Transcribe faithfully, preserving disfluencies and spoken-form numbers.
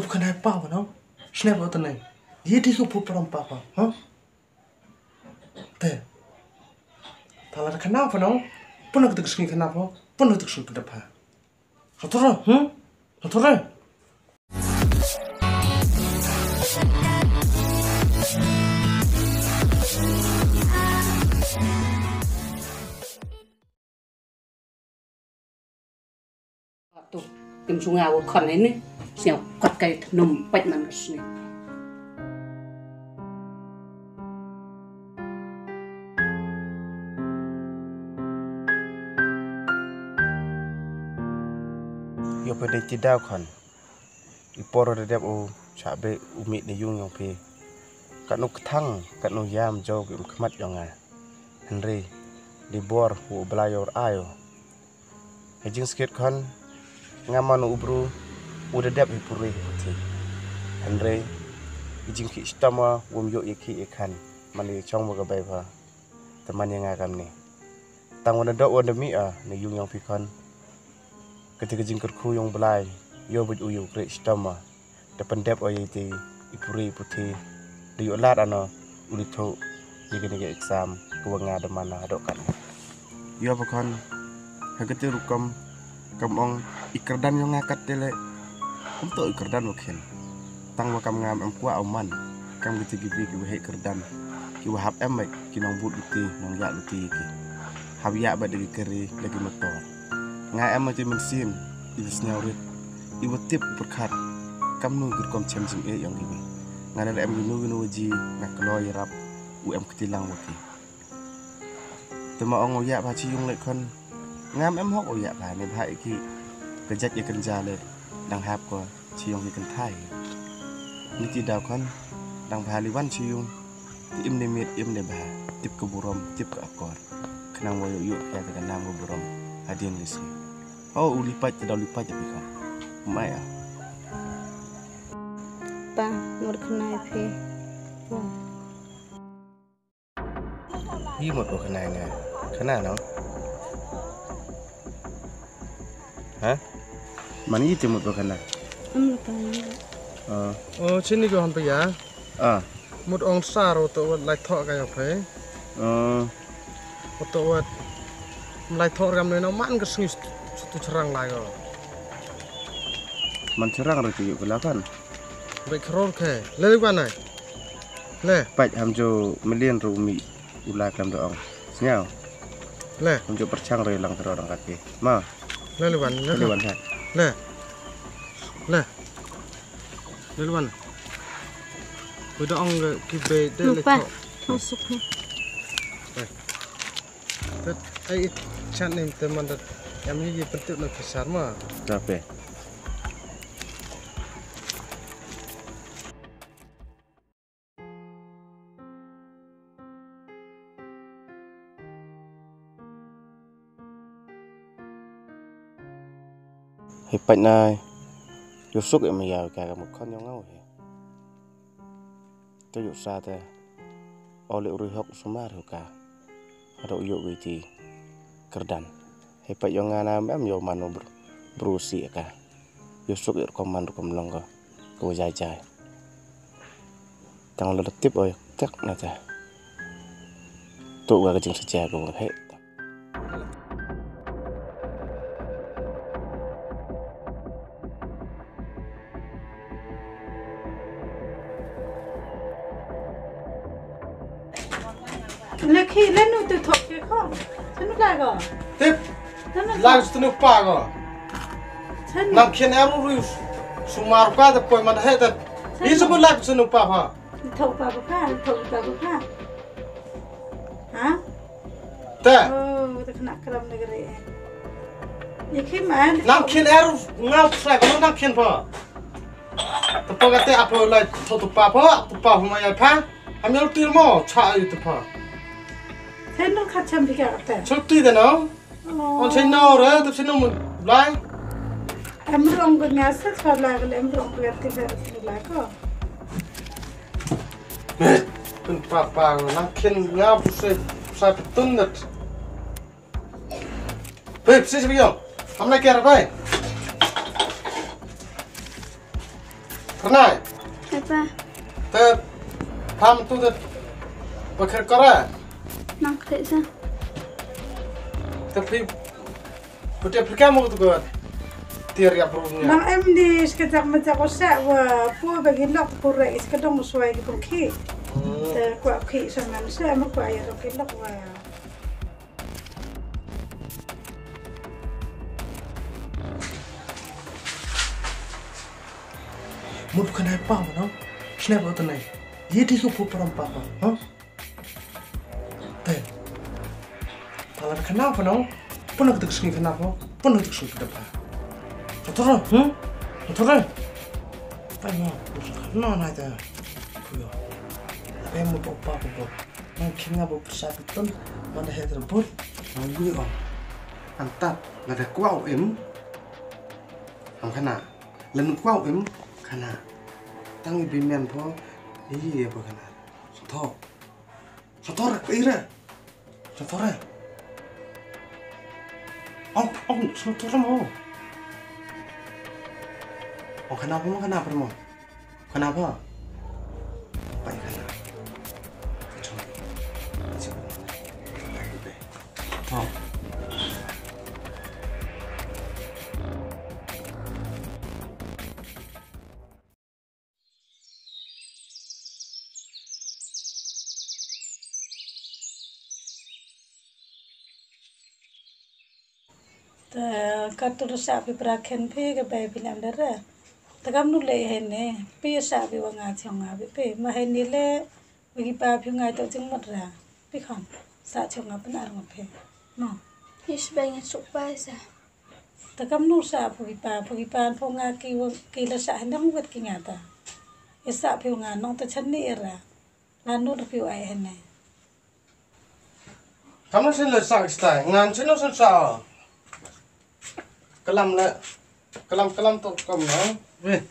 Kan hai pa ba nong. Sne ba tane. Ye di ko pu pram pa pa. Ha? Te. Tala da khana pa nong. Puna ka tu sngi khana pa. Puna ka tu sngi ka da pa. Hatura, hmm? Hatura. Tu, kim sunga wa khon ini, siang kot kai num pet man sini. Yo pe dei ti daw khon. I por da dep u chah beh u mih na yung yong phi. Katno kthang, katno yam jo ki um khmat yong nga. Hynrei, di bor u Blai yor ayo. He jingskit khon, nga man u bru, u da dep hi puri hi puthi. Hynrei, i jingkhih stom wa, um yoh i khih i khan, man i chong wa ka bai pha. Te man ïa nga kamni. Tang wan da dok wan da mih a ne yung yong phi khon. Kati ka jingkyrkhu yong Blai ïoh bad u ïoh kre stom a. Da pyndep o ïa te i puri i puthi. Da ïoh lad ano u li thoh ïa kane ka exam ka wa nga da man a dok kan. Ïoh ba khon ha kati rukom. Kam ong i kyrdan yong nga kat te le. Kum to i kyrdan wa khin. Tang wa kam ngam em kwah u man. Kam ki ti ki bi ki wa heh kyrdan. Ki wa hap em bad ki nong bud luti, nong yak luti ki. Hap yak bad da ki kari, da ki motor. Nga em ma ti mynsiem, i wa sñiaw rit. I wa tip pyrkhat. Kam nu ki rukom chem jingeh yong ki bi. Nga da em ki nu ki nu wa ji, nga kloi rap. U em kti lang wa ki. Te ma ong u ïa bha chi yung leh khon. Ngam em hok u ïa bha ne bha iki. Ka jait ïa kynja leh dang hap ko chi yung ki kynthai. Ni ti daw khon dang bha li wan chi yung. Ti im ne miet im ne bha. Tip ka burom tip ka akor. Khnang wa yu yu ka ka nam ka burom. Hadien li si. Oh u lipat ti daw lipat ïa pi khon. Mai ah. Pa, mur khnai phi. Pa. Yi mut ba khana nga. Khana no? Ha? Man yi te mut ba khana? Am la pa yi. Ah. Oh, chini ko han pa ya. Ah. Mut ong sar o to wat lai thok ka ya phe. Ah. O to wat lai thok ram ne no man ka sngi stu stu cherang lai ko. Man cherang ro ti yu ko la kan. Bai khror khe. Le le kwan ai. Le. Pait ham jo million ru mi u la klam da ong. Sñiaw. Le. Ham jo perchang ro lang tro dang kake. Ma. Le le wan. Le le wan ha. Le. Le. Le le wan. Ku da ong ki be de le. Lupa. Masuk ni. Tet ai chan nim te man dat. Yam yi yi pentuk na kisar ma. Tape. Hei pait nai. Yu suk em ya ka ka mut khon yong ngau he. Te yu sa te. Ole uri hok sumar hu ka. Hado yu wi ti. Kerdan. Hei pait yong nga na em yo manu bru. Bru si ka. Yu suk ir koman rukom long ko. Ko jai jai. Tang lo tip oi tek na te. Tu ga ka jing sa jai ko he. Lekhi lenu tu thok ke ko. Senu lai ko. Tip. Senu lai senu pa ko. Senu. Nam khen eru ru. Sumar ka te poi man he te. Isu ko lai senu pa ha. Thok pa pa, thok pa pa. Ha? Te. Oh, te kena keram negeri. Lekhi man. Nam khen eru ngau sai ko nam khen pa. Tepa kate apo lai to tepa po, tepa huma ya pa. Amel til mo cha yu tepa. Sen dong khat cham pika kate. Chuti de no. On sen no re, tep sen no mun lai. Em rong ko nya sa cha lai ko em rong ko ti ber lai ko. Kun pa pa nang kin nga puse sa petun dat. Hei, pisi siapa yo? Ham na kira bai. Nai. Apa? Te pam tu te pakher kora. Nang kete sa. Te phi pute phi kamu tu ko. Tiar ya bro nya. Nang em di sekejap mejap osak wa pu bagi lok pura is kedong suai di pun ki. Hmm. Te kwa ki sa man sa ma kwa ya lok ki lok wa. Mut khana pa mo no. Sne ba tane. Ye ti su pu param pa pa. Ha? Te. Pala khana pa no. Puna kata sngi khana pa. Puna kata sngi pa. Kotor, hmm? Kotor. Pa no. No na ta. Kuyo. Apa yang mau pa pa pa. Nang khinga ba pyrsa pitun man da het rebut. Nang gui ong. Antap lada kwau im. Ham khana. Len kwau im khana. Tang i bimen pho. Iya ba khana. Sothor. Sothor ka ira. Sothor. Ong ong sothor mo. Ong khana pho khana pho mo. Khana pho. Pai khana. Chong. Ta ka tu sa phi pra khen phi ka bai phi nam dara. Ta kam nu le he ne. Phi sa phi wa nga chong nga phi phi. Ma he ni le wi pa phi nga to jing mot ra. Phi khon sa chong nga pyn ar ngot phi. No. Is bai nga suk bai sa. Ta kam nu sa phi pa phi pa phi nga ki wa ki la sa he ndang wet ki nga ta. Isa phi nga nong ta chan ni ra. La nu phi ai he ne. Kam na sin le sa stai ngan sin no sin sa. Kalam le kalam kalam to kam na. Eh.